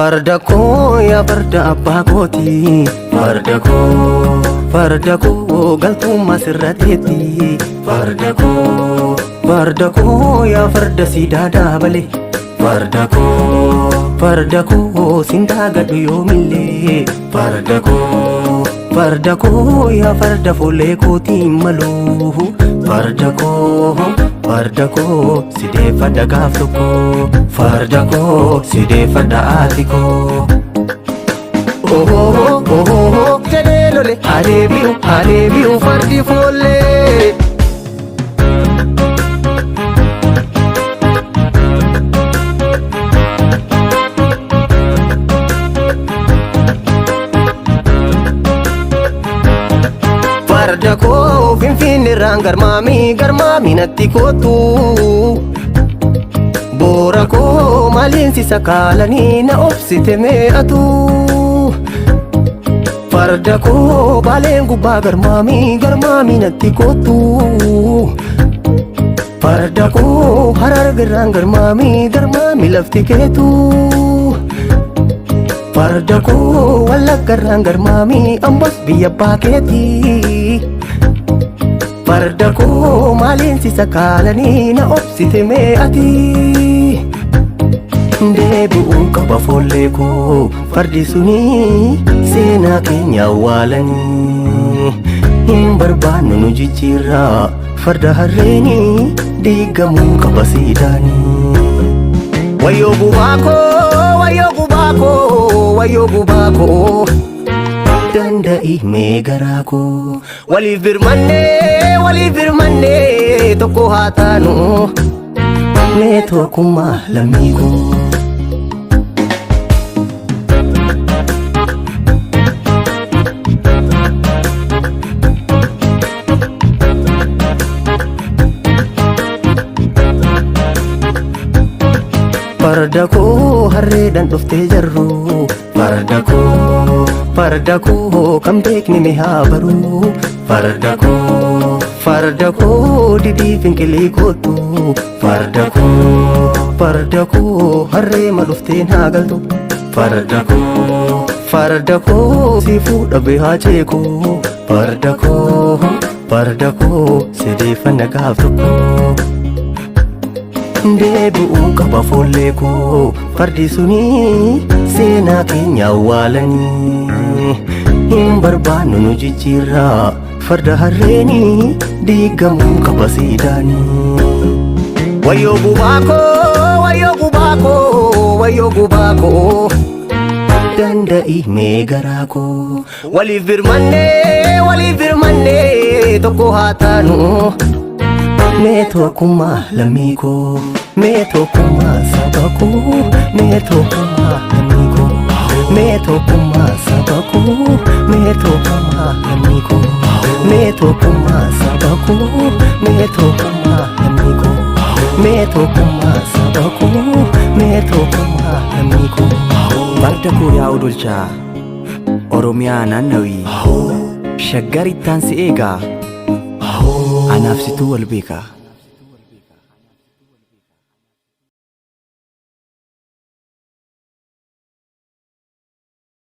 Farda koo yaa farda abbaa kooti. Farda koo, farda koo, galtummaa sirra teetti. Farda koo, farda koo, yaa farda siidaa daabale. Farda koo, farda koo, sindaa gadhu yoomillee. Farda koo, farda koo, yaa farda fuullee kootiin malu. Farda koo, farda koo, sideeffadha gaaf tokko. Farda koo, sideeffadha haati koo. Ohoo ohoo jedhee lole adeebi'u adeebi'u fardi foollee. Farda koo, finfinneerraan garmaamii garmaamii natti kootu. Boora koo, maaliin si sakaalanii na obsite mee'atu. Farda koo, baaleen gubbaa garmaamii garmaamii natti kootu. Farda koo, harargerraan garmaamii garmaamii lafti keetu. Farda koo, wallaggarraan garmaamii ambos biyya baakeetii. Farda koo, maaliin si sakaalanii na obsite mee'ati. Deebi'uu qaba foollee koo, fardi sunii seenaa keenya awwaalanii. Hin barbaannu nu jijjiirraa farda harreenii, diigamuu qaba siidaanii. Wayyoo gubaa koo, wayyoo gubaa koo, wayyoo gubaa koo. Danda'i mee garaa koo. Waliif birmannee, waliif birmannee, tokko haa taanu. Mee tokkummaa lammii koo. Farda koo, harreedhaan dhuftee jarru. Farda koo, farda koo, kan beekni mi haa baru. Farda koo, farda koo, didii finqilii kootu. Farda koo, farda koo, harree ma dhuftee naa galtu. Farda koo, farda koo, si fuudha beehaa ceekoo. Farda koo, farda koo, sideeffanna gaaf tokko. Deebi'uu qaba foollee koo, fardi sunii seenaa keenya awwaalanii. Hin barbaannu nu jijjiirraa farda harreenii, diigamuu qaba siidaanii. Wayyoo gubaa koo, wayyoo gubaa koo, wayyoo gubaa koo. Danda'i mee garaa koo. Waliif birmannee, waliif birmannee, tokko haa taanu. Mee tokkummaa lammii koo, mee tokkummaa saba koo, mee tokkummaa lammii koo, mee tokkummaa saba koo, mee tokkummaa lammii koo, mee tokkummaa saba koo, mee tokkummaa lammii koo, mee tokkummaa saba koo, mee tokkummaa lammii koo. Farda koo yaa odolchaa Oromiyaa naannawii shaggar ittaan si eegaa, anaaf situu wal beekaa.